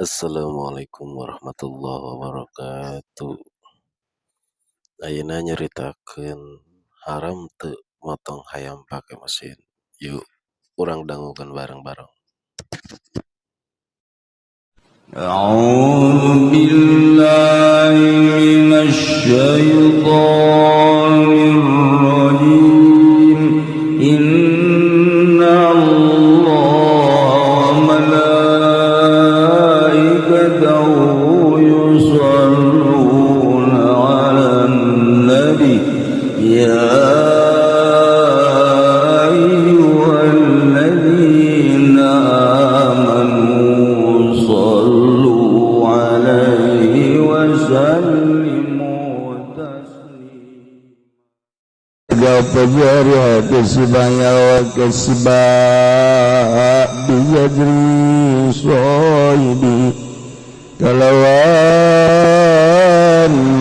Assalamualaikum warahmatullahi wabarakatuh. Ayeuna nyaritakeun haram teu motong hayam pake mesin. Yuk urang dangukeun bareng-bareng. أعوذ بالله من الشيطان الرجيم. إن الله وملائكته يصلون على النبي يا أيها الذين آمنوا صلوا عليه وسلموا تسليما. فجارها كسبا وكسبا بجدري صاحبي kalawan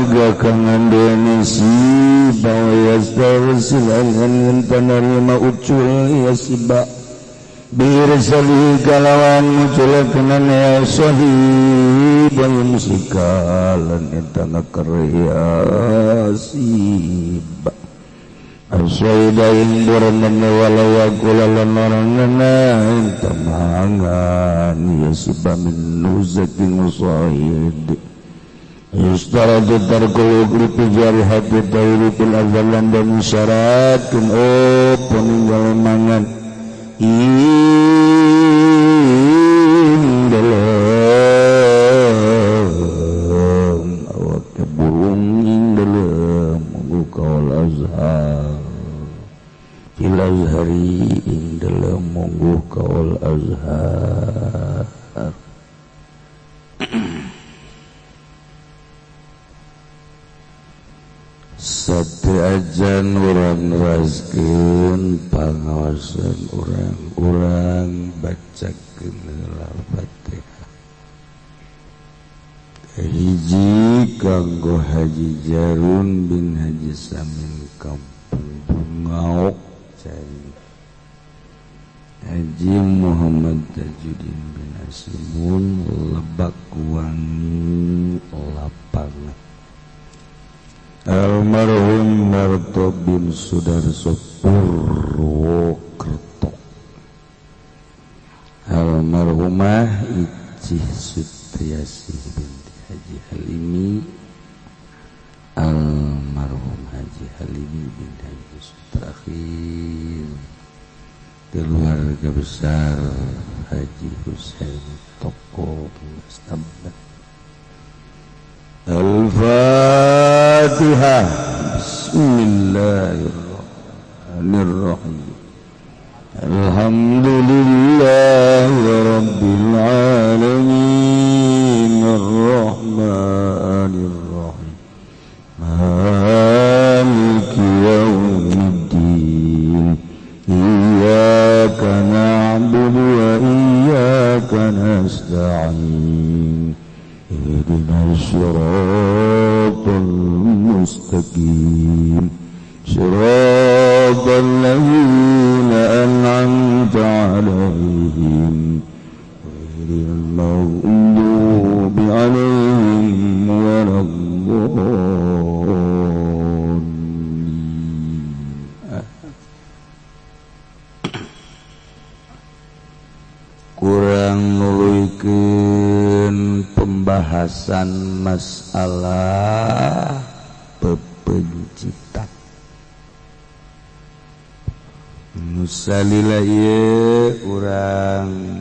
gakangan dene siba yastarsil an penerima ucul ya siba birsali kalawan muculakeun ya sahib musikalan eta ngakarya siba Aswaidain buranana walau akulalan orangana tamangan ya siba min nuzatin musahid yustaradu tarkul ukli pijari hati tawili fil azalan dan syaratun oh peninggal mangan ing dalam awak burung ing dalam kaul azhar fil azhari ing dalam mungguh kaul azhar. Sate ajan urang raskeun pangawasan urang-urang bacakeun heula Fatihah. Hiji kanggo Haji Jarun bin Haji Samin Kampung Bungaok Cai, Haji Muhammad Tajudin bin Asimun Lebak Wangi Lapangan, almarhum Marto bin Sudarso Purwokerto, almarhumah Icih Sutriasih binti Haji Halimi, almarhum Haji Halimi bin Haji Sutrakhir, keluarga besar Haji Husain Toko Mustamdah. Al-Fatihah. Bismillahirrahmanirrahim. Alhamdulillahi rabbil alamin arrahmanir rahim maliki yaumiddin iyyaka na'budu wa iyyaka nasta'in ihdinas siratal mustaqim siratal ladzina an'amta 'alaihim ghairil maghdubi 'alaihim waladdallin. Kurang nuluykeun pembahasan masalah pepencitan. Nusalila ieu urang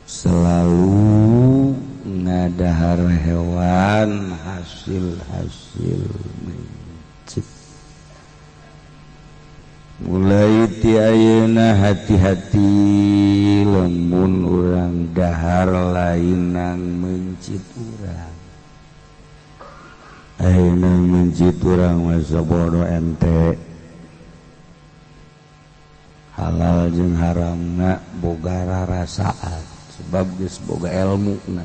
selalu ngadahar hewan hasil-hasil mencit. Mulai ti ayeuna hati-hati lamun urang dahar lainang mencit urang. Ayeuna mencit urang masa bodoh ente. Halal jeung haramna boga rarasaan sebab geus boga elmuna.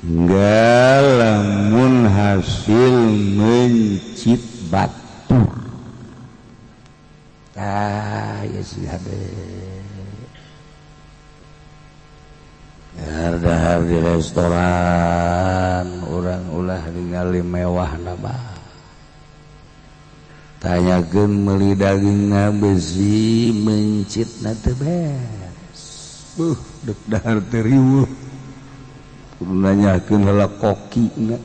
Hingga lamun hasil mencit batur. Ah, ya sih hade. Dahar di restoran urang ulah ningali mewah nabah. Tanyakeun meuli dagingna besi mencitna teu beres. Dek dahar teh riweuh. Kudu nanyakeun heula kokina.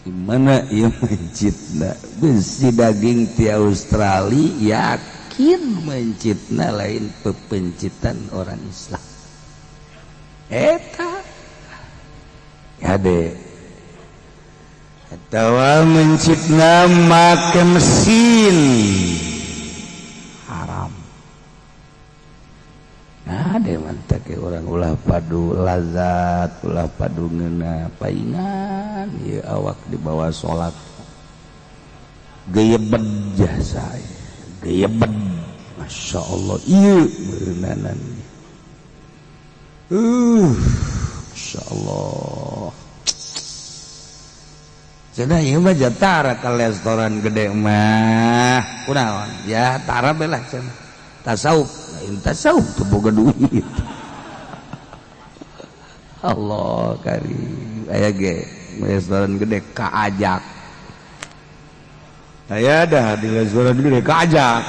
Di mana ieu mencitna? Besi daging ti Australia yakin mencitna lain pepencitan orang Islam. Eta hade atawa mencitna make mesin haram. Nah, de mantak orang ulah padu lazat, ulah padu ngeuna paingan ieu awak dibawa salat. Geyebed jasa, geyebed. Masya Allah ieu beureunanan. Masya Allah. Cenah ieu mah jatara ka restoran gede mah. Kunaon? Ya tara belah cenah. Tasawuf, lain tasawuf teu boga duit. Allah karim. Aya ge restoran gede kaajak. Aya dah di restoran gede kaajak.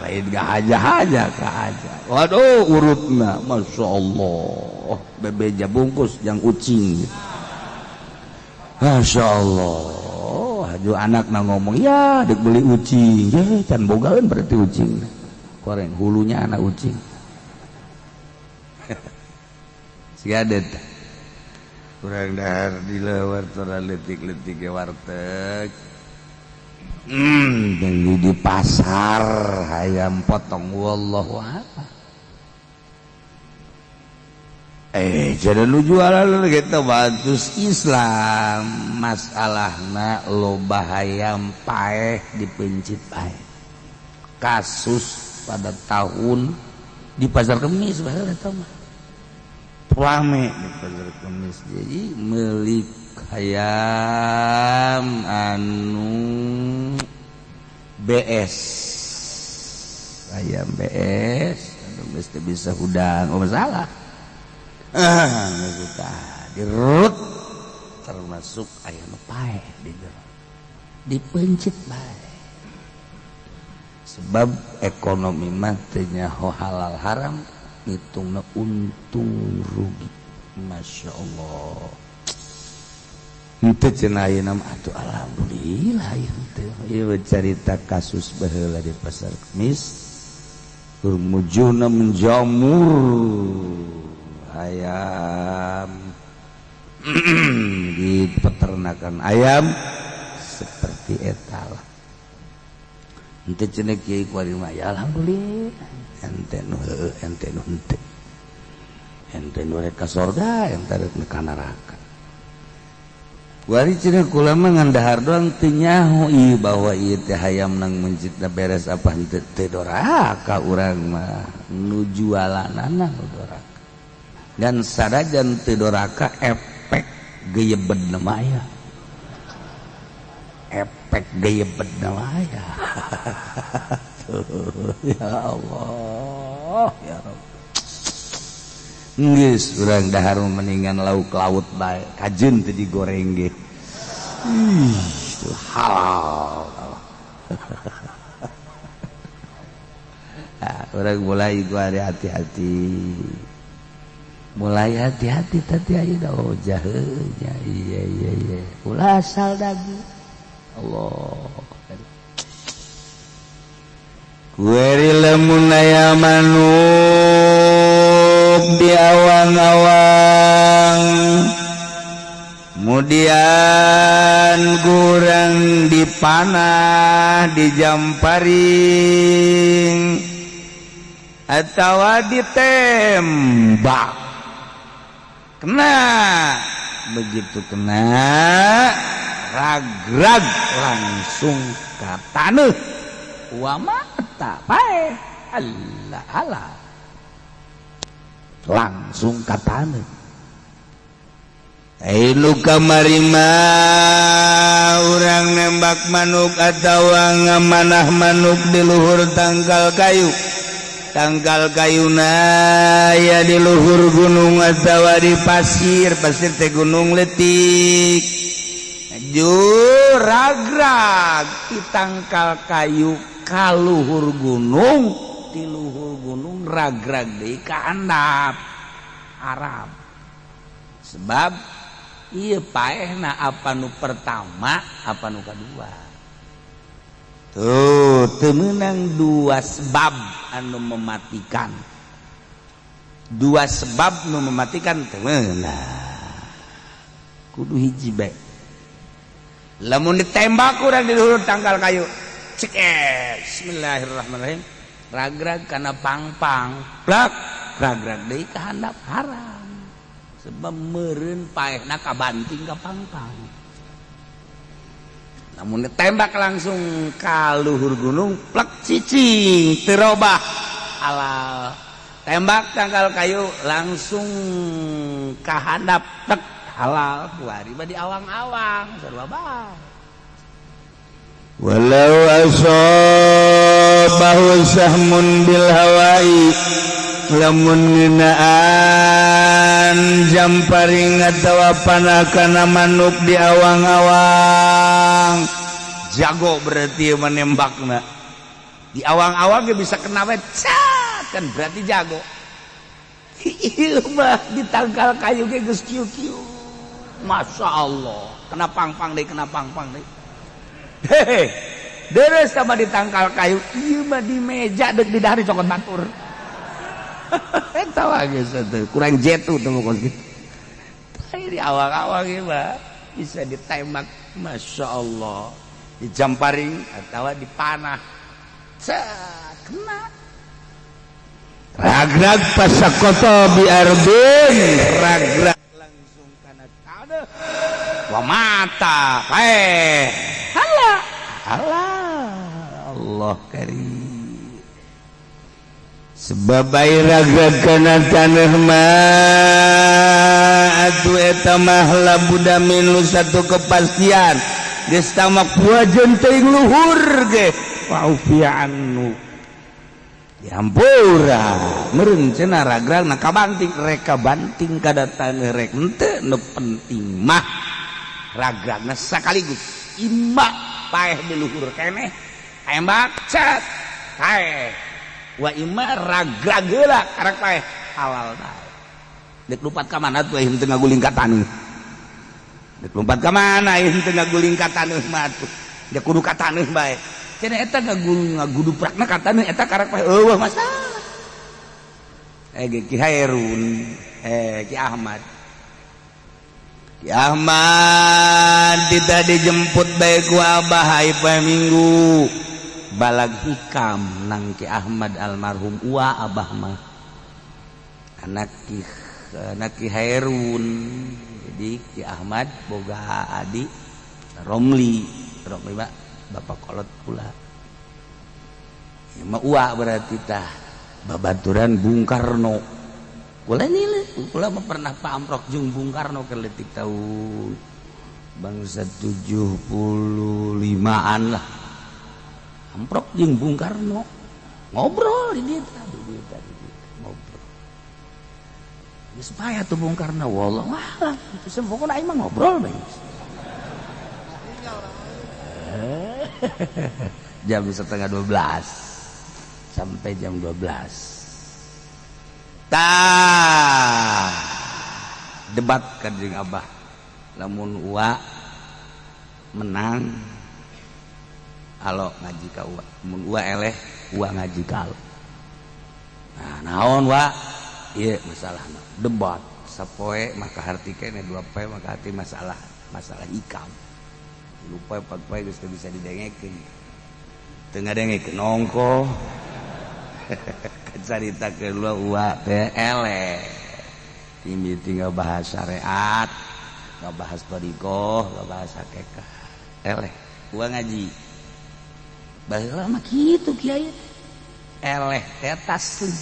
Lain gak aja-aja kaajak. Waduh urutna Masya Allah. Bebeja bungkus yang ucing. Masya Allah. Haju anak na ngomong ya dek beli ucing. Ya can bogaeun berarti ucing. Koreng hulunya anak ucing. Siga teh. Kurang dahar di luar tora leutik-leutik ge warteg. Beli di pasar ayam potong wallahu a'lam. Jadi lu jualan gitu bagus Islam masalahna loba hayam paeh dipencit paeh. Kasus pada tahun di pasar Kemis baheula eta mah. Rame di pasar Kemis jadi meuli hayam anu BS, ayam BS anu mesti bisa hudang, oh masalah. Dirut termasuk ayam paeh di jero. Dipencit bae. Sebab ekonomi mah teu nyaho halal haram, ngitungna untung rugi. Masya Allah. Henteu cenah ayeuna mah atuh alhamdulillah henteu. Ieu carita kasus baheula di pasar Kemis. Mujuna menjamur ayam di peternakan ayam seperti eta lah. Henteu cenah kiai kuari mah ya alhamdulillah ente nu heueuh ente nu henteu. Ente nu rek ka sorga ente rek ka neraka. Kuari cenah kula mah ngan dahar doang teu nyaho ieu bahwa ieu teh hayam nang mencitna beres apa henteu teu doraka urang mah nu jualanana nu doraka. Dan sadajan teu doraka efek geyebedna mah aya. Efek geyebedna mah aya. Tuh, ya Allah, ya Rabb. Geus urang dahar mendingan lauk laut bae, kajeun teu digoreng ge. Ih, itu halal. Nah, urang mulai gua hati-hati. Mulai hati-hati tadi ayeuna oh jaheunya. Iya iya iya. Ulah asal dagu. Allah. Kueri lamun aya manuk di awang-awang mudian kurang dipanah dijamparing atawa ditembak kena begitu kena rag-rag langsung ke tanah wa mata pae Allah Allah langsung ke tanah. Lu kamari mah urang nembak manuk atawa ngamanah manuk di luhur tangkal kayu. Tangkal kayuna ya di luhur gunung atawa di pasir, pasir teh gunung letik. Ragrag di tangkal kayu ka luhur gunung, di luhur gunung ragrag deui ka handap, haram. Sebab ieu paehna apa nu pertama, apa nu kadua. Tuh, teu meunang dua sebab anu mematikan. Dua sebab nu mematikan teu meunang, kudu hiji bae. Lamun ditembak kurang di luhur tangkal kayu, cek, bismillahirrahmanirrahim, ragrag kana pang-pang, plak, ragrag deui ka handap, haram. Sebab meureun paehna kabanting ka pang-pang. Namun ditembak langsung ka luhur gunung, plak, cicing, terobah, halal. Tembak tangkal kayu langsung ka handap, tek, halal. Kuari mah di awang-awang, sarua bae. Walau asabahu sahmun bil hawai, lamun ngeunaan jamparing atawa panah kana manuk di awang-awang, Jago berarti menembakna. Di awang-awang ge bisa kena we, cat, kan berarti jago. Ieu mah di tangkal kayu ge geus kieu-kieu. Masya Allah, kena pang-pang deui, kena pang-pang deui. Hehe. Deres sama di tangkal kayu, ieu mah di meja deuk di dahar dicokot batur. Eta mah geus atuh, kurang jetu tuh kos kitu. Di awang-awang ieu mah bisa ditembak, Masya Allah, dijamparing atau dipanah, cet, kena. Ragrag fasaqatha bi ardin, ragrag langsung kana taneuh, wa mata, paeh, halal, halal. Allah karim. Sebab ai ragrag kana taneuh mah atuh eta mah labuda minhu satu kepastian, geus tamak wajen teuing luhur ge wa ufiya anhu, dihampura meureun cenah. Ragrag na kabanting, rek kabanting kada taneuh rek henteu, nu penting mah ragragna sekaligus. Imma paeh di luhur keneh, tembak, cet, paeh, wa imma ragrag heula karek paeh, halal bae. Dek lompat ka mana tuh henteu ngaguling ka taneuh? Dek lompat ka mana henteu ngaguling ka taneuh mah tuh? Dia kudu ka taneuh bae cenah. Eta ngaguling ngaguduprakna ka taneuh, eta karek paeh, euweuh masalah. Eh, Ki Hairun, eh, Ki Ahmad, Ki Ahmad tidak dijemput bae ku Abah poe Minggu. Balag hikam nang Ki Ahmad almarhum, ua Abah mah anak Ki Hairun. Jadi Ki Ahmad boga adik Romli, Romli mah bapak kolot pula ya, mah ua berarti tah babaturan Bung Karno. Kula nilai, kula mah pernah pamprok jeung Bung Karno ke letik tahun bangsa 75-an lah. Amprok jeung Bung Karno, ngobrol di dieu, di dieu, di dieu, ngobrol. Geus payah tuh Bung Karno, wallahu a'lam. Itu pokokna aing mah ngobrol bae. Jam 11.30 sampai jam 12. Tah, debat kan jeung Abah. Lamun ua menang, alo ngaji ka ua. Mun ua eleh, ua ngaji ka alo. Nah, naon wa? Ieu masalahna. Debat sapoe maka harti kene, 2 poe maka hati masalah masalah hikam. 3 poe, 4 poe geus teu bisa didengekeun. Teu ngadengekeun ongko. Carita kedua ua teh eleh. Ini tinggal bahas syariat, nggak bahas thoriqoh, nggak bahas hakikat. Eleh. Ua ngaji. Baheula mah kitu kiai. Eleh teh taslim.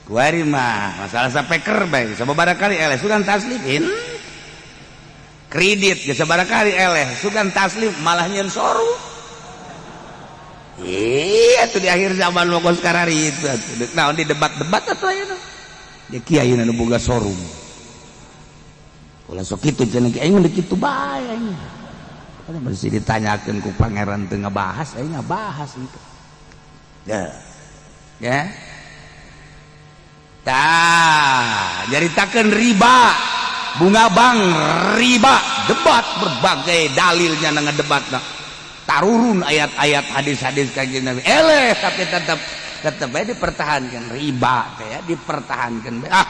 Kuari mah masalah sapeker bae, sababaraha kali eleh sugan taslim. Kredit geus sabaraha kali eleh sugan taslim, malah nyeun soru. Iya. atuh di akhir zaman mah kos karari itu atuh. Naon di debat-debat atuh ayeuna. Ya kiai nu boga showroom. Ulah sok kitu cenah kiai aing kitu bae aing. Kan bersih ditanyakeun ku pangeran teu ngabahas, aing ngabahas itu. Ya. Ya. Tah, nyaritakeun riba. Bunga bank riba, debat berbagai dalilnya na ngedebatna. Tarurun ayat-ayat hadis-hadis Kanjeng Nabi. Eleh tapi tetap tetap bae dipertahankan riba teh ya, dipertahankan bae. Ah,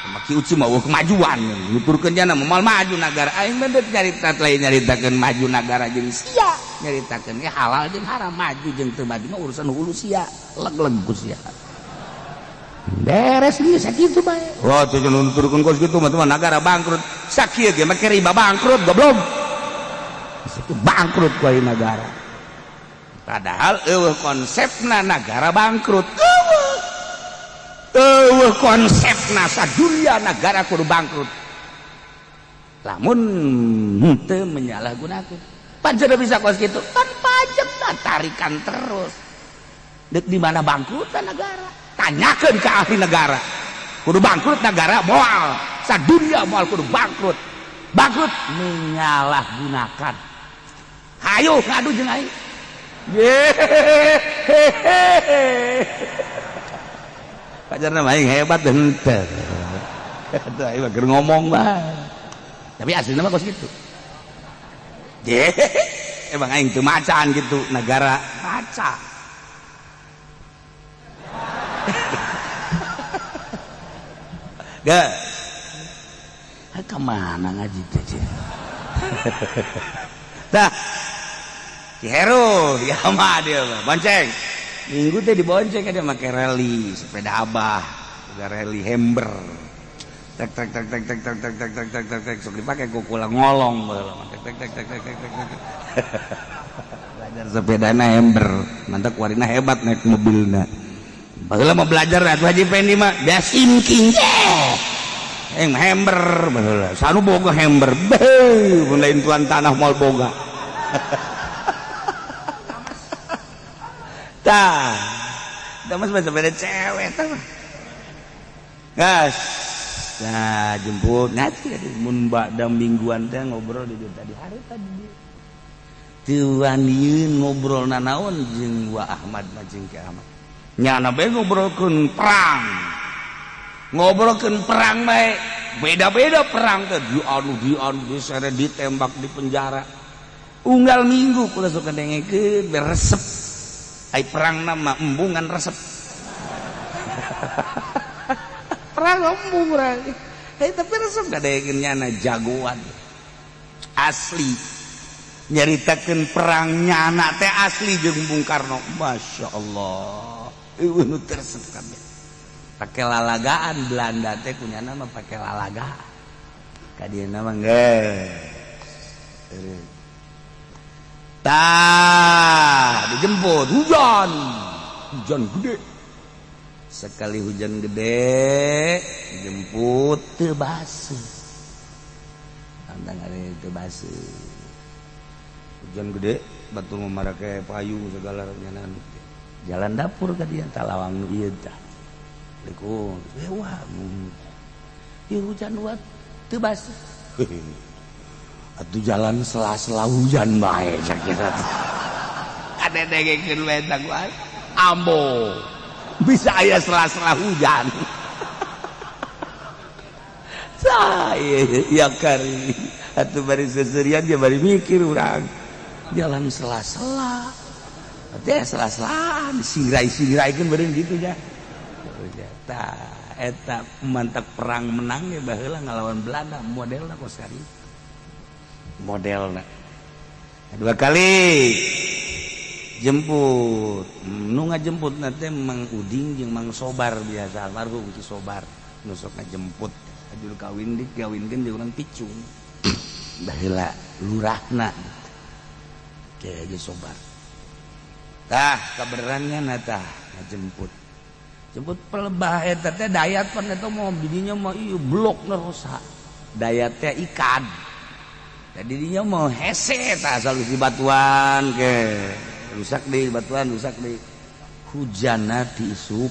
maki uci mah eueuh kemajuan. Nuturkeun jana moal maju nagara. Aing mah deuk nyarita lain nyaritakeun maju nagara jeung sia, nyaritakeun ge halal jeung haram, maju jeung teu maju mah urusan hulu sia, leg-leg ku sia. Beres geus sakitu bae. Wah, tuh nuturkeun kos kitu mah nagara bangkrut. Sakieu ge make riba bangkrut goblok. Sakieu bangkrut ku ayeuna nagara. Padahal eueuh konsepna nagara bangkrut. Eueuh. Eueuh konsepna sadunya nagara kudu bangkrut. Lamun henteu menyalahgunakeun. Pan bisa kos kitu, kan pajak tarikan terus. Deuk di mana bangkrutna negara? Tanyakan ke ahli negara. Kudu bangkrut negara moal, sadunia moal kudu bangkrut. Bangkrut menyalahgunakan. Hayu ngadu jeung aing. Yehehehe. Pajarna mah aing hebat henteu. Atuh aing mah keur ngomong bae. Tapi aslinya mah kos kitu. Emang aing teu macan gitu negara maca. Gak kemana ngaji teh? Tah, si Heru ya mah dia mah bonceng. Minggu teh dibonceng dia make rally sepeda abah, sepeda rally Hember. Tek tek tek tek tek tek tek tek tek tek tek tek sok dipake ku kula ngolong baheula. Tek tek tek tek tek tek tek. Belajar sepedana Hember, mantap warina hebat naik mobilna. Baheula mau belajar atuh Haji Pendi mah bias imking. Eng Hember baheula. Sanu boga Hember. Beuh, mun lain tuan tanah moal boga. Tah. Da mah sepeda cewek tah mah. Gas. Nah, jemput ngaji mun ba'da mingguan teh ngobrol di dieu tadi hari tadi. Teu waniun ngobrol nanaon jeung Wa Ahmad mah jeung Ki Ahmad. Nyana bae ngobrolkeun perang. Ngobrolkeun perang bae. Beda-beda perang teh dianu dianu diseret ditembak di penjara. Unggal minggu kula sok dengekeun beresep. Ai perang mah embungan resep. Perang embung urang. Hei tapi resep kadengekeun nyana jagoan. Asli. Nyaritakeun perang nyana teh asli jeung Bung Karno. Masya Allah. Eueuh nu teresep kabeh. Pake lalagaan Belanda teh kunyana mah pake lalagaan. Ka dieu mah geus. Tah, dijemput hujan. Hujan gede. Sekali hujan gede, dijemput teu baseuh. Tantang ari teu baseuh. Hujan gede, batu marake payung segala nyanan. Jalan dapur ka dieu talawang nu ieu tah. Assalamualaikum. Wah, ieu hujan buat teu baseuh. Atuh jalan sela-sela hujan bae sakira. Ada dengekeun bae tah ambo. Bisa aya sela-sela hujan. Saya ya kari atuh bari seserian dia bari mikir urang. Jalan sela-sela. Teh sela-selaan singrai-singraikeun beureun kitu nya. Tah eta mantap perang menang ge baheula ngalawan Belanda modelna kos kari. Modelna. Dua kali jemput. Nu ngajemputna teh Mang Uding jeung Mang Sobar biasa almarhum Ki Sobar nu sok ngajemput. Ajur kawin dikawinkeun jeung urang Picung. Baheula lurahna. Kiai Haji Sobar. Tah kabenerannya na tah ngajemput. Jemput pelebah eta teh dayat pan eta mah didinya mah ieu blokna rosa. Dayat teh ikan. Jadi didinya mah hese tah asal di batuan ke. Rusak deui batuan rusak deui. Hujanna ti isuk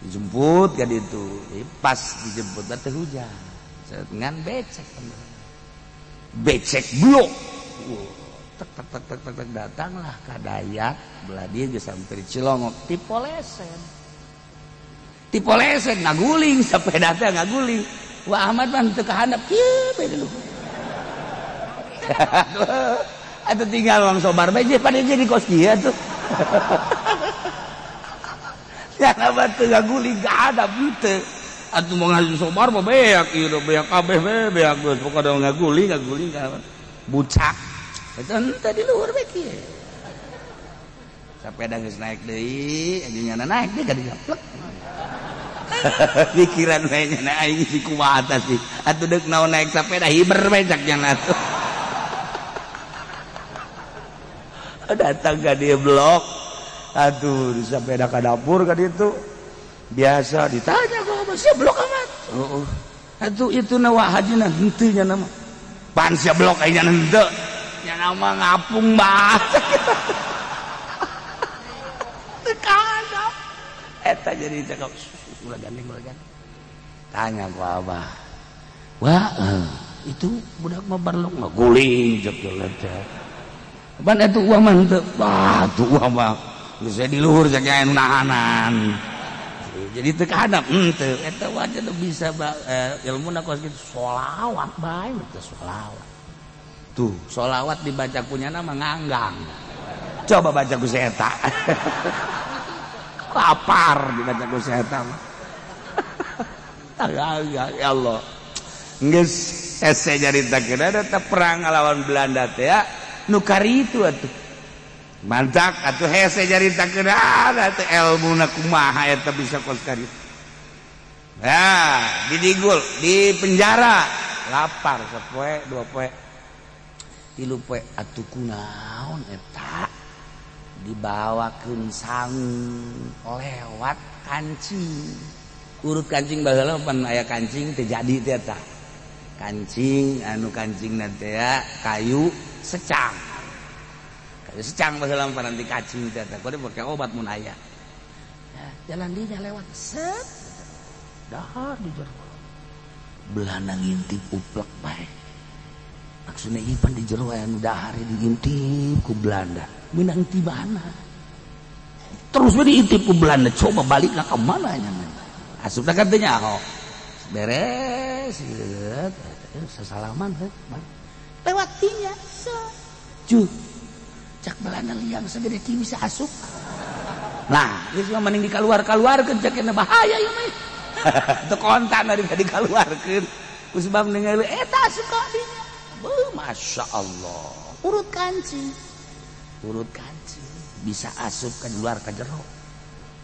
dijemput ka ditu. Pas dijemput teh hujan. Ngan becek. Becek blok. Tek tek tek tek tek, tek datanglah ka Dayat belah dieu geus sampai di Cilongok tipolesen. Tipolesen ngaguling sepeda teh ngaguling. Wa Ahmad mah teu kahandap kieu bae dulu. Atuh tinggal Mang Sobar bae pada jadi kos kieu atuh. Ya abah teu ngaguling ka hadap teu. Atuh mau ngajin Sobar mah beak ieu beak kabeh we beak geus pokona ngaguling ngaguling ka bucak. Eta henteu di luhur bae kieu. Sepeda geus naik deui, anjing nyana naik deui ka dieu. Plek. Pikiran we nya aing si kumaha sih. Atuh deuk naon naik sepeda hiber we cak nya atuh. Datang ka dieu blok. Aduh, di sepeda ka dapur ka ditu. Biasa ditanya kok apa sia blok amat. Heeh. Atuh itu na wa hajina henteu nya nama. Pan sia blok aing nya henteu. Nya nama ngapung bah. Teu kadap. Eta jadi cakap ulah gandeng ulah gandeng. Tanya ku abah. Wah, itu budak mah barlok ngaguling cek teh. Ban eta uang mah henteu. Wah, tuh uang mah geus di luhur cek anu nahanan. Jadi teu kahadap henteu. Eta wae teu bisa ilmuna kos kitu sholawat bae teh sholawat. Tuh, sholawat dibaca kunyana mah nganggang. Coba baca ku si eta. Lapar dibaca ku si eta mah. Ya Allah. Geus hese nyaritakeun eta perang ngalawan Belanda teh ya. Nu karitu atuh. Mantak atuh hese nyaritakeun atuh elmuna kumaha eta bisa kos karitu. Nah, didigul, di penjara, lapar sapoe, dua poe, tilu poe atuh kunaon eta dibawakeun sangu lewat kancing. Urut kancing baheula pan aya kancing teu jadi teh eta. Kancing anu kancingna teh kayu secang. Kayu secang baheula pan nanti kacing teh eta. Kudu make obat mun aya. Nah, jalan dinya lewat set. Dahar di jero. Belanda ngintip uplek bae. Maksudna ieu pan di jero aya nu dahar diintip ku Belanda. Meunang ti mana? Terus we diintip ku Belanda, coba balikna ka mana nya? Asupna kan teu nyaho. Beres sesalaman heuh. Lewat dinya. Cuh. Cak Belanda liang segede kieu bisa asup. Nah, geus mah mending dikaluar-kaluarkeun cak nya bahaya ieu mah. Teu kontan dari dikaluarkeun. Ku sebab ningali eta asup ka dinya. Beuh, Masya Allah. Urut kancing. Urut kancing bisa asup ka luar ka jero.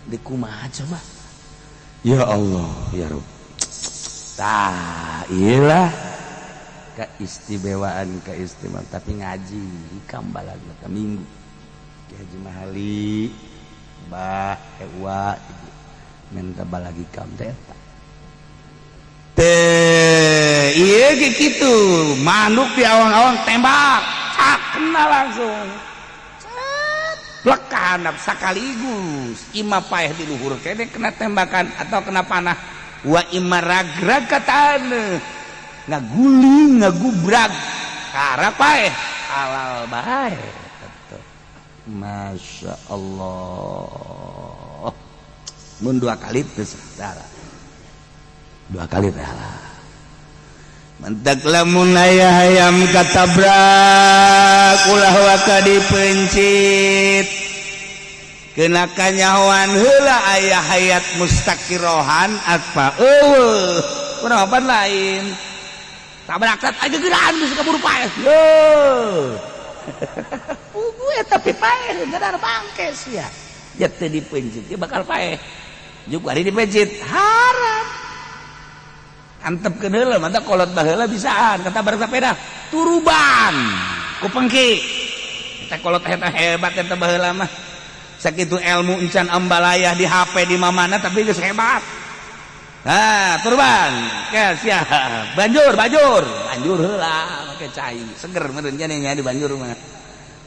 Di kumaha coba? Ya Allah, ya Rabb. Tah, iyalah keistimewaan keistimewaan tapi ngaji hikam balag ka minggu. Ki Haji Mahali, Bah, Ewa, minta balag hikam teh eta. Teh, ieu ge kitu, manuk di awang-awang tembak, cak kena langsung. Plek kahandap sakaligus ima paeh di luhur kene kena tembakan atau kena panah wa ima ragrag ka taneuh ngaguling ngagubrag kara paeh halal bae tetep. Masya Allah mun dua kali teu salah dua kali teh halal. Mentak lamun aya hayam katabrak ulah waka dipencit kena kanyahoan heula aya hayat mustaqirohan apa eueuh kurang apa lain tabrakat aja geuraan geus kaburu paeh yo puguh eta tapi paeh geudar bangke sia ya teu dipencit dia bakal paeh juk ari dipencit haram antepkeun heula mantap kolot baheula bisaan katabrak sepeda turuban ku pengki eta kolot eta hebat eta baheula mah sakitu ilmu encan ambalayah di HP di mamana tapi geus hebat. Nah, turban kes ya banjur banjur banjur heula make cai seger meureun nya di banjur mah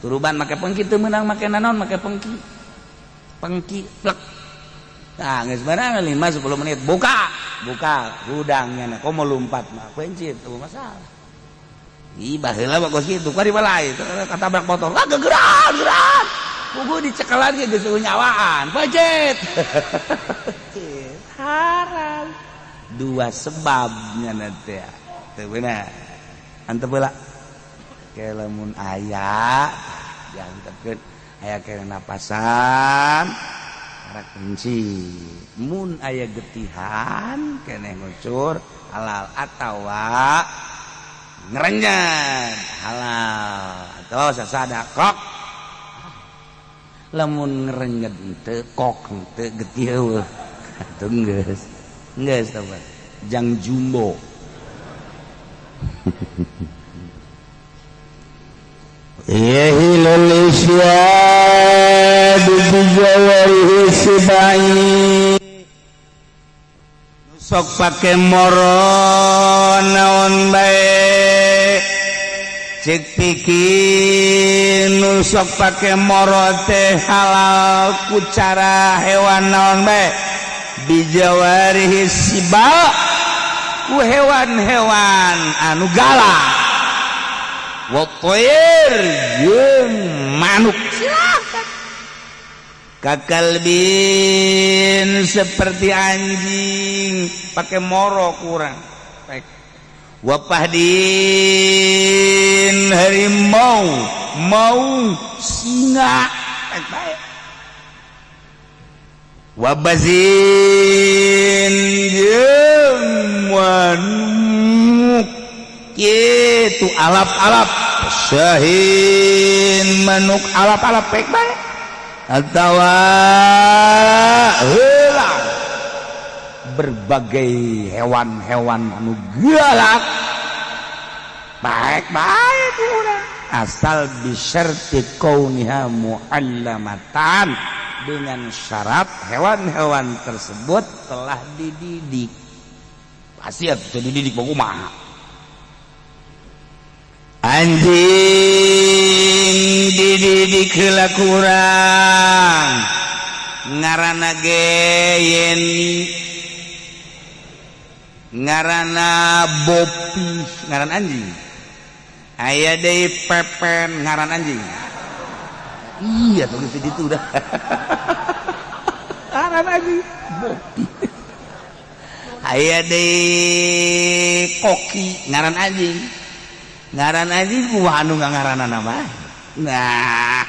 turuban make pengki teu meunang make naon make pengki. Pengki plek. Nah, geus beunang 5 10 menit buka, buka hudangnya. Komo lumpat mah pencit teu masalah. Ih, baheula mah kos kitu, kuari mah lain. Katabrak motor, ah gegeran, gegeran. Puguh dicekalan ge geus nyawaan. Pencet. Haram. Dua sebabnya nanti ya. Teu bener. Antep heula. Ke lamun aya diantepkeun aya kena napasan karak kunci. Mun aya getihan keneh ngucur halal atawa ngerenyet halal atau sasada kok lamun ngerenyet teu kok teu getih eueuh atuh geus geus tobat jang jumbo. Yahilul isyadu bijawarihi sibai sok pake moro naon bae cek pikir nu sok pake moro teh halal ku cara hewan naon bae bijawarihi siba ku hewan-hewan anu galak wa thair jeung manuk silakan kakalbin seperti anjing pakai moro kurang baik wapahdin harimau mau singa baik wabazin jeung manuk kitu alap-alap syahin manuk alap-alap baik baik atawa heula berbagai hewan-hewan anu galak baik-baik urang asal bisyarti kauniha muallamatan dengan syarat hewan-hewan tersebut telah dididik. Pasti atuh dididik mah kumaha. Anjing dididik heula kurang ngaranna ge Yeni ngaranna Bopi ngaran anjing aya deui Pepen ngaran anjing iya tuh geus ditu dah ngaran anjing Bopi aya deui Koki ngaran anjing ngaran anjing kumaha anu ngaranana mah. Nah,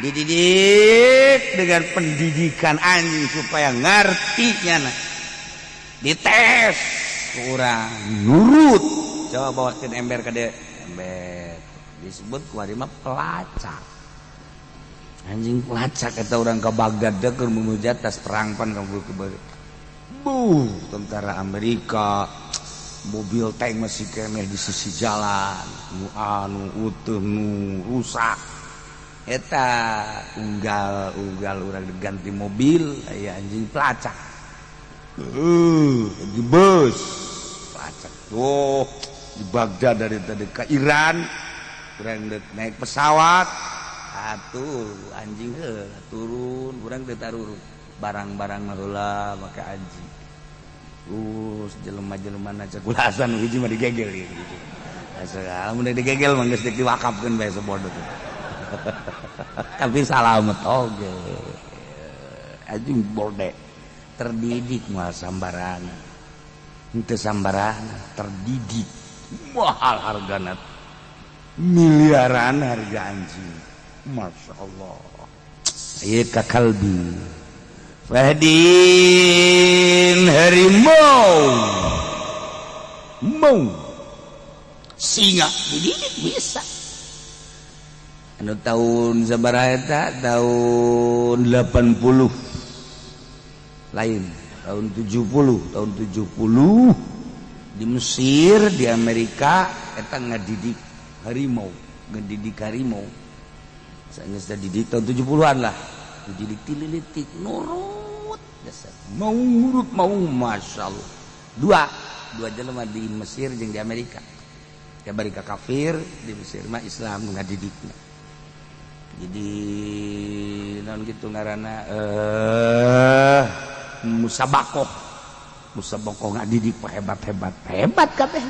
dididik dengan pendidikan anjing supaya ngerti nyana. Dites kurang nurut. Coba bawakeun ember ka dieu. Ember disebut kuari mah pelacak. Anjing pelacak eta urang ka Baghdad teh keur menuju tas perang pan ka buh, tentara Amerika mobil tank masih keneh di sisi jalan nu anu utuh nu rusak eta unggal-unggal urang diganti mobil aya anjing pelacak di bus pelacak tuh di Baghdad dari tadi ke Iran urang naik pesawat atuh anjing heuh turun urang teu tarurun barang-barang heula make anjing. Terus jelema-jelema na cekulasan hiji mah digegel gitu. Asa mun digegel mah geus diwakafkeun bae sabodo tuh. Tapi salamet oge. Anjing borde terdidik mah sambarangan. Henteu sambarangan, terdidik. Mahal hargana. Miliaran harga anjing. Masya Allah. Ieu ka kalbi. Fahdin harimau mau singa dididik bisa anu tahun sabaraha eta tahun 80 lain tahun 70 tahun 70 di Mesir di Amerika eta ngadidik harimau ngadidik harimau saenggeus didik tahun 70-an lah dididik tililitik nurut dasar mau nurut mau masya Allah dua jelema di Mesir jeung di Amerika. Di Amerika kafir, di Mesir mah Islam ngadidikna. Jadi naon gitu ngaranna, musabakoh, musabakoh ngadidik hebat, hebat, hebat kabeh,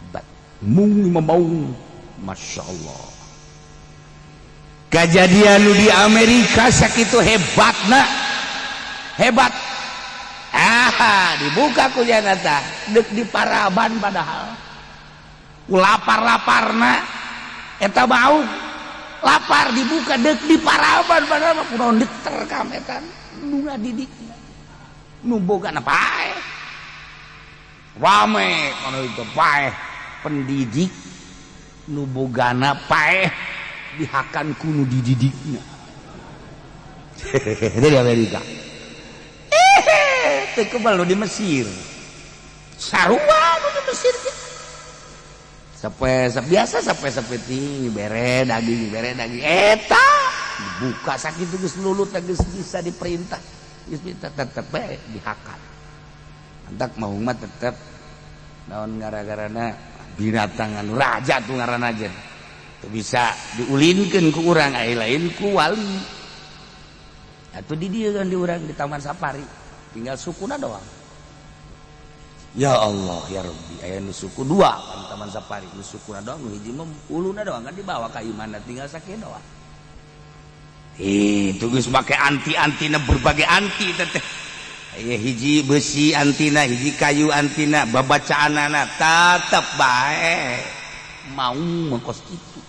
hebat mung mau. Masya Allah, kejadian di Amerika sakitu hebat nak hebat. Ah, dibuka ku tah dek di paraban, padahal lapar-laparna eta bau lapar, dibuka dek di paraban, padahal mah kunaon diterkam eta nu ngadidik nu boga paeh rame kono itu paeh pendidik nu bogana paeh dihakan ku nu dididikna di Amerika. Eh, teu kebal di Mesir, sarua nu di Mesir ge. Sampai biasa sampai seperti bere daging, bere daging, eta dibuka sakitu geus lulut, geus bisa diperintah, geus bisa, tetep bae dihakan. Antak mau mah tetep naon, gara-garana binatang anu raja tuh ngaranna aja teu bisa diulinkeun ku urang, ai lain ku wali atuh di dieu kan, di urang di taman safari tinggal sukuna doang. Ya Allah ya Rabbi, aya nu suku dua kan taman safari, nu sukuna doang, nu hiji mah uluna doang kan dibawa ka imana, tinggal sakieu doang. Itu geus make anti-antina, berbagai anti teh. Aya hiji besi antina, hiji kayu antina, babacaanana tetep bae mau mengkos kitu.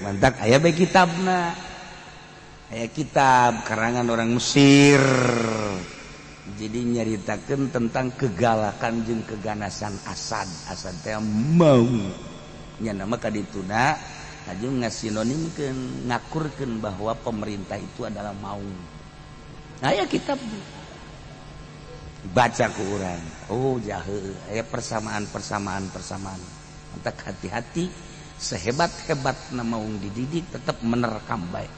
Mantap, aya bae kitabna, aya kitab karangan orang Mesir, jadi nyaritakan tentang kegalakan jeung keganasan Asad. Asad teh mau nya nama kadituna aju ngasinonimkeun, ngakurkeun bahwa pemerintah itu adalah maung. Nah, ya kitab baca ku urang, oh jahe, aya persamaan, persamaan, persamaan. Mantap, hati-hati, sehebat-hebat maung dididik tetap menerkam baik,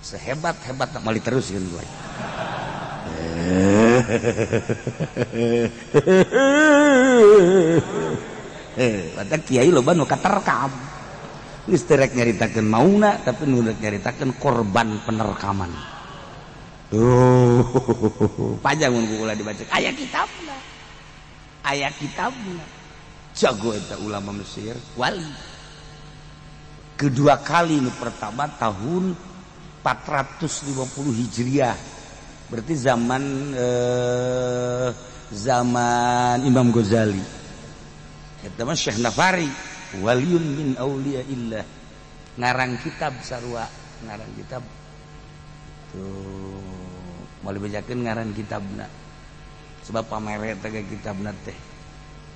sehebat-hebat mali terus kan gue. Mantap, kiai loba nu katerkam. Geus teu rek nyaritakeun mauna, tapi nu rek nyaritakeun korban penerkaman. Tuh, panjang mun ulah dibaca. Aya kitabna. Aya kitabna. Jago eta ulama Mesir, wali. Kedua kali, nu pertama tahun 450 Hijriah. Berarti zaman Imam Ghazali. Eta mah Syekh Nafari, waliun min auliyaillah. Ngarang kitab sarua, ngarang kitab. Tuh, mau dibacakeun ngaran kitabna. Sebab pamere teh kitabna teh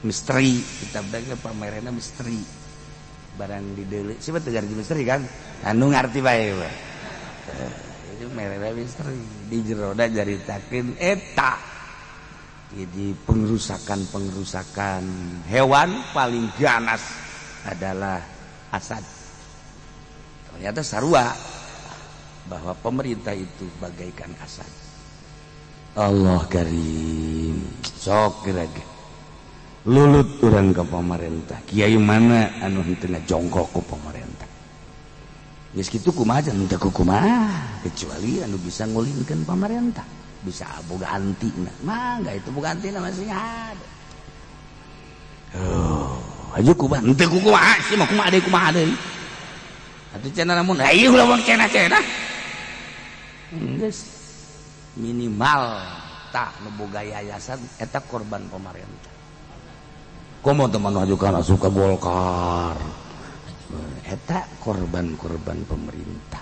misteri, kitabna ge pamerena misteri. Barang dideuleu, siapa teh ngarti misteri kan? Anu ngarti bae we. Itu merena misteri di jeroda jaritakeun eta. Jadi pengerusakan-pengerusakan hewan paling ganas adalah Asad. Ternyata sarua bahwa pemerintah itu bagaikan Asad. Allah karim, sok kira lulut urang ke pemerintah. Kiai mana anu henteu ngajongkok ku pemerintah? Geus kitu kumaha henteu kumaha, kecuali anu bisa ngulinkeun pemerintah, bisa boga antina. Mangga itu boga antina masih ada. Oh, aju kumaha henteu kumaha sih mah, kumaha deui, kumaha deui. Atuh cenah lamun ayo ulah wong cenah-cenah. Geus minimal tah nu boga yayasan eta korban pemerintah. Komo teman aju kana suka Golkar. Eta korban-korban pemerintah.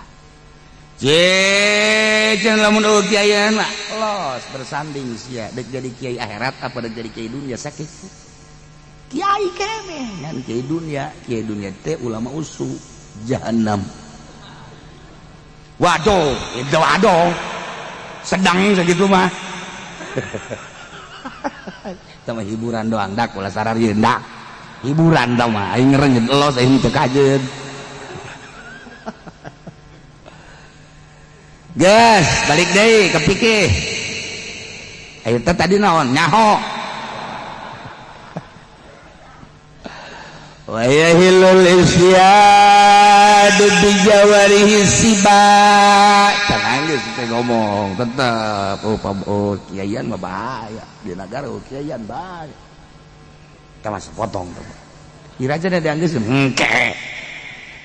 Je, lamun eueuh kiai mah los bersanding sia, dek jadi kiai akhirat apa dek jadi kiai dunia sakit. Kiai keneh ngan kiai dunia teh ulama usu jahanam. Waduh, itu waduh. Sedang segitu mah. Sama hiburan doang dak ulah sararieun dak. Hiburan tau mah aing ngerenget los aing teu kajeun. Geus, balik deui ke pikir. Ayo teh tadi naon? Nyaho. Wa Wayahilul isyadu bijawarihi siba. Tenang geus teh ngomong tetep oh, oh kiaian mah bahaya di nagara, oh kiaian bahaya. Kita masih potong tuh. Kira aja ada geus engke.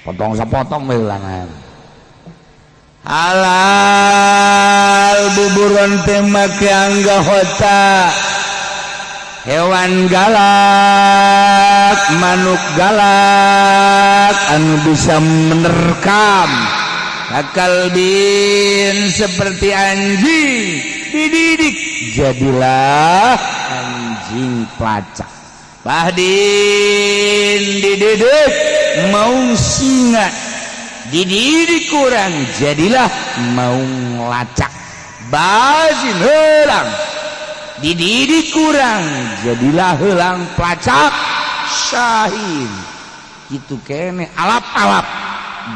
Potong sapotong we ulangan. Halal buburon teh make anggota hewan galak, manuk galak anu bisa menerkam, kalbin seperti anjing dididik jadilah anjing pelacak, bahdin dididik maung singa, dididik kurang jadilah maung lacak, bazin helang dididik kurang jadilah helang pelacak, syahin itu kene alap-alap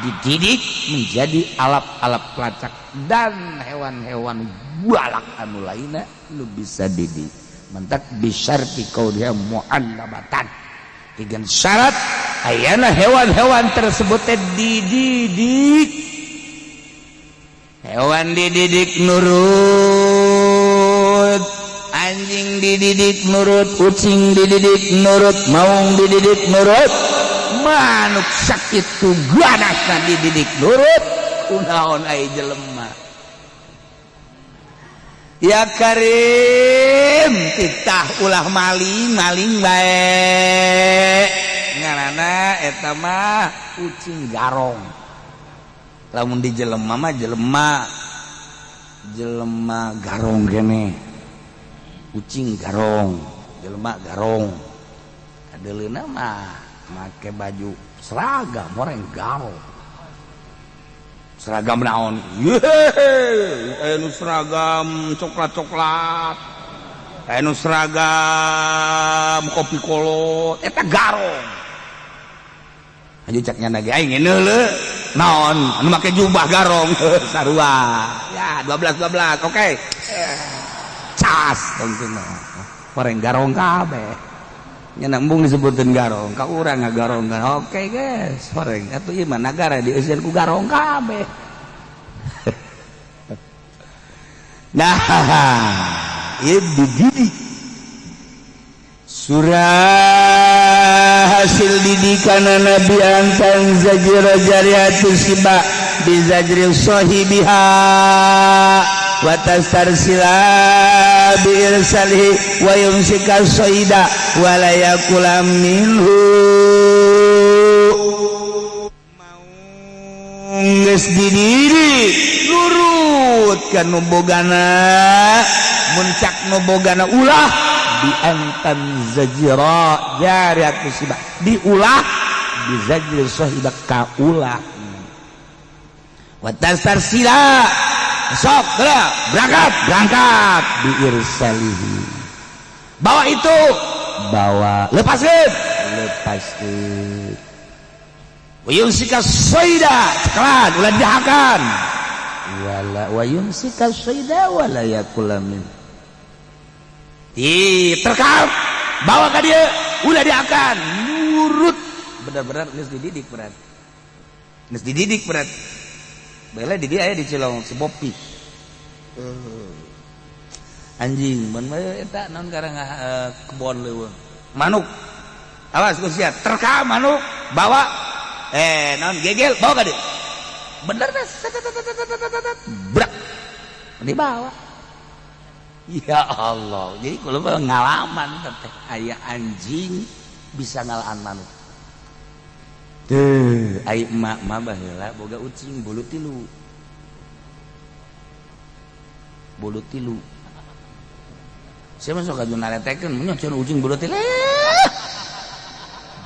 dididik menjadi alap-alap pelacak dan hewan-hewan galak anu lainnya lu bisa didik. Mentak bisyarti kauniha mu'allamatan, dengan syarat ayana hewan-hewan tersebut teh dididik, hewan dididik nurut, anjing dididik nurut, kucing dididik nurut, maung dididik nurut, manuk sakit tu ganasna dididik nurut, kunaon ai jelema. Ya Karim, titah ulah maling, maling bae ngaranna eta mah kucing garong. Lamun di jelema mah jelema jelema garong kene, kucing garong, jelema garong, kadeleuna mah make baju seragam orang garong. Seragam naon? Yeay, aya nu seragam coklat-coklat, aya nu seragam kopi kolot, eta garong. Aju cak nyana ge aing ngeuneuh naon anu make jubah garong sarua. Ya 12 12, oke. Okay. Cas tongtuna. Horeng garong kabeh. Nya embung disebutin garong, ka urang ngagarong kan. Oke guys, horeng atuh ieu mah nagara dieuseun ku garong kabeh. Nah, ieu dididik. Surah hasil didikan Nabi antan zajira jariatu siba bizajri sahibiha wa tastarsila bi irsalihi wa yumsika saida wa la yakula minhu. Maung geus dididik nurut ka nu bogana, mun cak nu bogana ulah diantan zajira jariatu siba diulah bizajri sahiba kaulah wa tastarsila sok berangkat berangkat biirsalihi, bawa itu, bawa, lepaskan lepaskan, wayumsika saida ceklan ulah dihakan wala wayumsika saida wala yakula min diterkam bawa ke dia ulah diakan nurut benar-benar geus dididik berat, geus dididik berat. Bela di dia aya di Cilong si Bopi. Anjing mun eta naon karang kebon leuweung. Manuk. Awas ku sia terkam manuk bawa naon gegel bawa ka dieu. Bener teh brak dibawa. Ya Allah, jadi kalau pengalaman teh aya anjing bisa ngalaan manuk. Tuh, ai emak mah baheula boga ucing bulu tilu. Bulu tilu. Saya masuk ka naretekeun mun cenah ucing bulu tilu.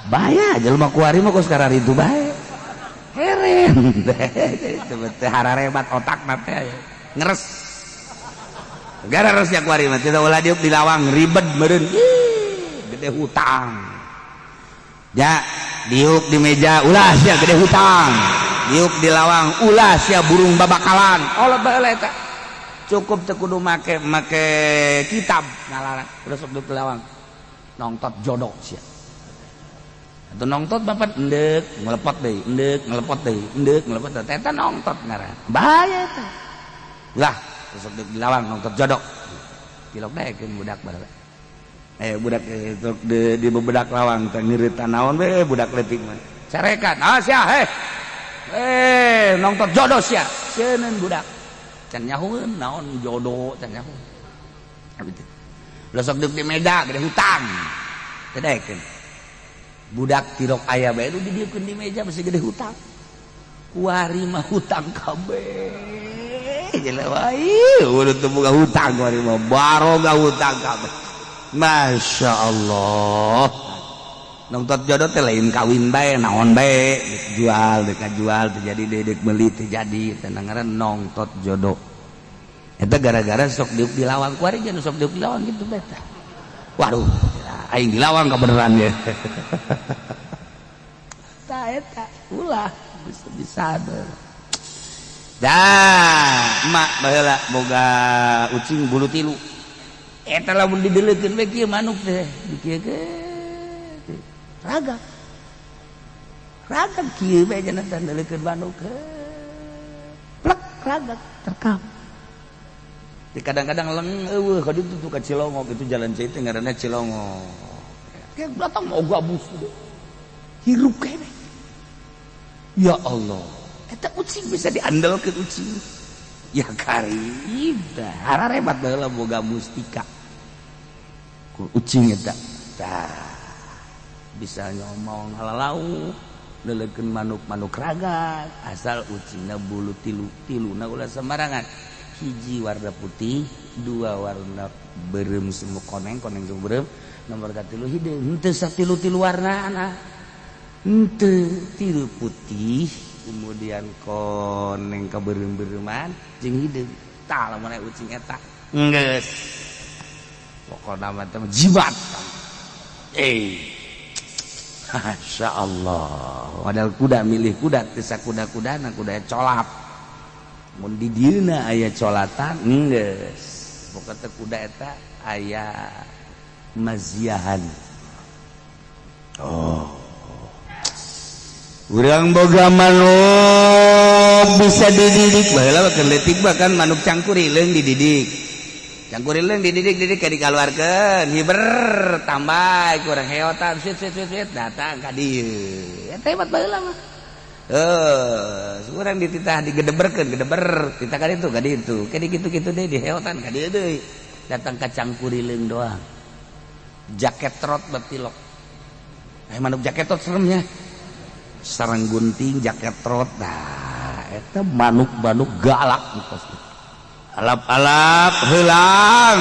Bahaya jelema kuari mah kos kararitu bae. Heren. Teh hararebat otakna teh ngeres. Gara resnya kuari mah teu ulah diuk di lawang ribet meureun. Gede hutang. Ya, diuk di meja ulah sia gede hutang, diuk di lawang ulah sia burung babakalan. Allah baheula eta cukup teu kudu make make kitab ngalarang udah sok di lawang nongtot jodoh sia. Atau nongtot bapak endek ngelepot deui, endek ngelepot deui, endek ngelepot deui. Eta nongtot ngaran. Bahaya eta. Lah, sok di lawang nongtot jodoh. Tilok daekeun budak baheula. Budak itu di bebedak lawang teh nyerita naon we budak leutik mah. Carekan, ah sia heh. Nongtot jodoh sia. Sieun budak. Can nyahoeun naon jodoh can nyahoeun. Gitu. Lah sok di meja gede hutang. Teu daekeun. Budak tilok aya bae nu didieukeun di meja masih gede hutang. Kuari mah hutang kabeh. Jelema wae, udah teu boga hutang kuari mah baroga hutang kabeh. Masya Allah. Nongtot jodoh teh lain kawin bae, naon bae, dek jual, dek jual, terjadi dedek beli terjadi, tenang ngaran nongtot jodoh. Eta gara-gara sok diuk di lawang kuari jeung sok diuk di lawang gitu beta. Waduh, aing di lawang kebenaran ya. Ta eta ulah bisa-bisa. Dah, emak baheula boga ucing bulu tilu. Eta lamun dideleukeun we kieu manuk teh, dikieukeun. Raga. Raga kieu we cenah teh deleukeun manuk. Plek raga terkam. Di kadang-kadang leng eueuh ka ditu tuh ka Cilongok itu jalan cai teh ngaranna Cilongok. Kayak datang mau gabus hirup kene. Ya Allah, eta ucing bisa diandalkeun ucing. Ya karib, hararebat baheula boga mustika. Ku ucing eta. Tah, bisa ngomong halalau, leulekeun manuk-manuk raga, asal ucingna bulu tilu, tiluna ulah sembarangan. Hiji warna putih, dua warna berem semu koneng, koneng semu berem, nomor katilu hideung. Henteu satilu-tilu warna anak. Henteu tilu putih, kemudian koneng kaberem-bereman jeung hideung. Tah lamun aya ucing eta geus. Pokona mah teh jimat. Masya Allah. Padahal kuda milih kuda teu sakuda-kudana kuda colap. Mun di dieuna aya colatan geus. Pokona teh kuda eta aya maziahan. Oh. Urang boga manuk bisa dididik baheula keur leutik bahkan manuk cangkurileung dididik. Cangkurileung dididik-didik ka dikaluarkeun, hiber tambah kurang heotan sit sit sit sit datang ka dieu. Eta hebat baheula mah. Urang dititah digedeberkeun, gedeber, titah ka ditu ka ditu. Ka dikitu-kitu deui diheotan ka dieu deui. Datang ka cangkurileung doang. Jaket trot betilok. Manuk jaket trot seremnya. Sarang gunting jaket trot. Nah, eta manuk-manuk galak pasti. Alap-alap heulang.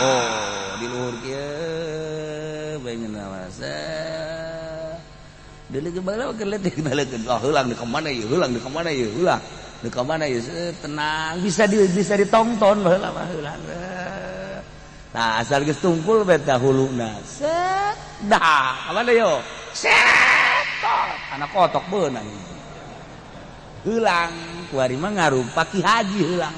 Oh, di luhur kieu bae ngeunah mah. Deuleukeun baheula keur leutik daleukeun. Oh, heulang di ka mana ieu? Heulang di ka mana ieu? Heulang di ka mana ieu? Tenang, bisa ditonton baheula mah heulang. Nah, asal geus tungkul bae tah huluna. Set, dah, ka mana yo? Set, anak kotok beunang. Heulang, kuari mah ngarupa Ki Haji heulang.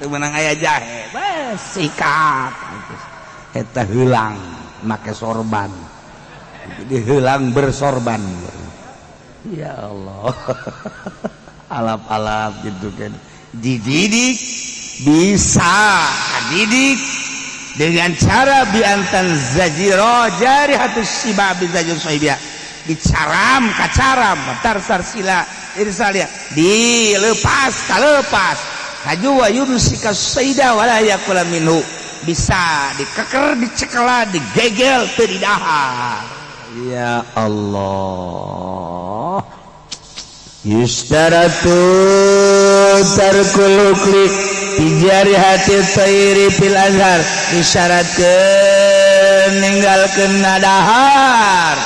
Teu meunang aya jahe, bes sikat. Eta heulang make sorban. Jadi heulang bersorban. Ya Allah. Alap-alap gitu kan. Dididik bisa didik dengan cara biantan zajiro jarihatus siba bizajir sahibia dicaram kacaram tarsar sila irsalia dilepas kalepas haju wa yumsika saida wala yakula minhu bisa dikeker dicekela digegel teu didahar. Ya Allah. Yustaratu tarkul ukli hati thairi fil azhar disyaratkeun ninggalkeun dahar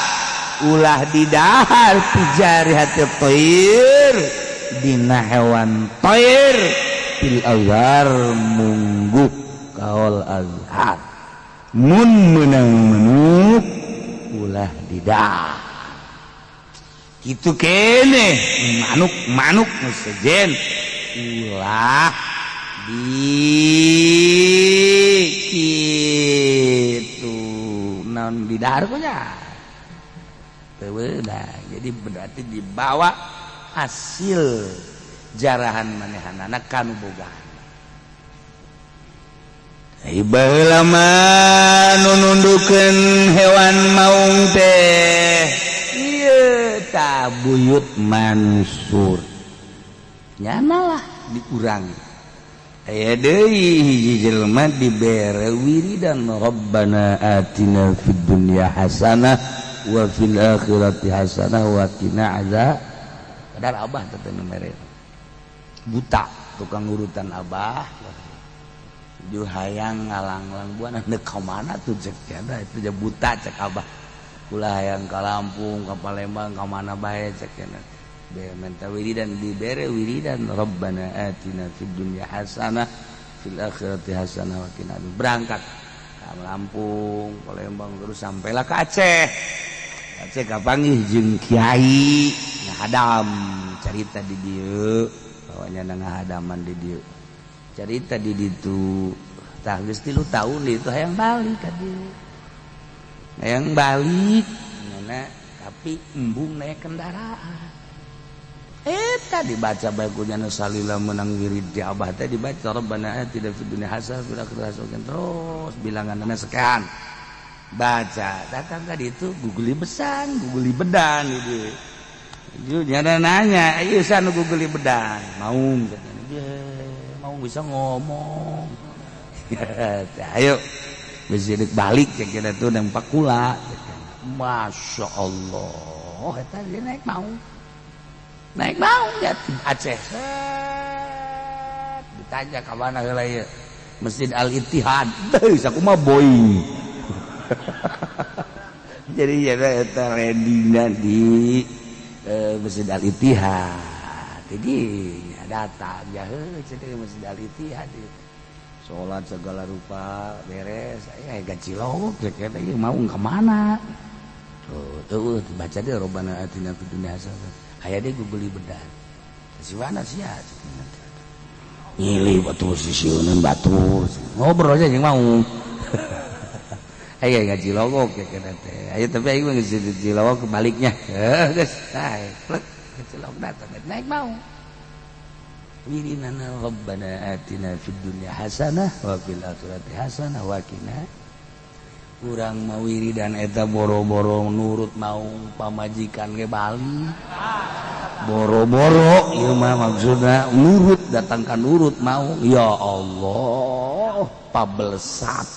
ulah didahar hati thair dina hewan thair fil azhar mungguh kaol azhar mun meunang manuk ulah didahar kitu kene manuk manuk nu sejen ulah di kitu Naon di dahar nya. Jadi berarti dibawa hasil jarahan manehanana kanu boga. Baheula mah nu nundukeun hewan maung teh ieu tah Buyut Mansur. Nyana lah dikurang. Aya deui hiji jelema dibere wiridan Rabbana atina fid dunya hasanah wa fil akhirati hasanah wa qina azab. Padahal abah teh nu mere. Buta tukang urutan abah. Ju hayang ngalanglang buana neuk ka mana tuh cek eta itu buta cek abah. Ulah hayang ka Lampung, ka Palembang, ka mana bae cek cenah. Minta wiridan, dibere wiridan Rabbana atina fid dunya hasanah fil akhirati hasanah wa qina. Berangkat ke Lampung, Palembang, terus sampailah ke Aceh. Aceh kapanggih jeung kiai ngahadam, cerita di dieu, bawanya ngahadaman di dieu. Cerita di ditu tah geus 3 tahun di itu hayang balik ka dieu. Hayang balik nyana tapi embung naik kendaraan. Eta dibaca bae ku nyana salila menang wirid di abah teh dibaca Rabbana atina fid dunya hasanah fil akhirati hasanah terus bilanganna sekian. Baca datang ka ditu guguli besan, guguli bedan itu. Nyana nanya, ieu san guguli bedan, maung katanya. Mau bisa ngomong. Ayo geus balik cek kita tuh nempak kula. Masya Allah, eta dia naik mau. Naik mau ya Aceh. Ditanya ka mana heula ieu? Masjid Al Ittihad. Deui sakumaha boing. Jadi ya eta redina di Masjid Al Ittihad. Jadi datang ya heuh cenah Masjid Al Ittihad. Salat segala rupa beres, aya gacilok cek eta ieu mau ka mana? Tuh, tuh baca deh Rabbana atina fid dunya hasanah. Aya deh guguli bedan. Si mana sia? Nyilih batur sisieuneun batur. Ngobrol aja jeung mau. Aya ngaji logok ya kana teh. Aya tapi aing mah geus cilogok kebaliknya. Heuh geus, naik plek cilok datang naik mau. Wiridana Rabbana atina fid dunya hasanah wa fil akhirati hasanah wa qina. Urang mah wiridan eta boro-boro nurut mau pamajikan ge balik. Boro-boro ieu mah maksudna nurut datangkan nurut mau ya Allah pabelesat.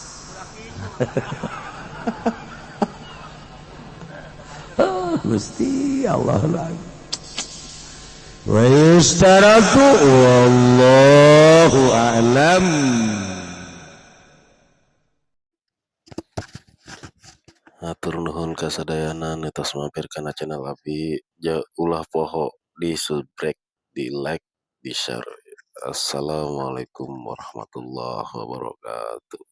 Gusti Allah lagi. Wa yustaratu wallahu a'lam. Hatur nuhun kasadayana nu tos mampir kana channel abdi. Ulah poho di subscribe, di like, di share. Assalamualaikum warahmatullahi wabarakatuh.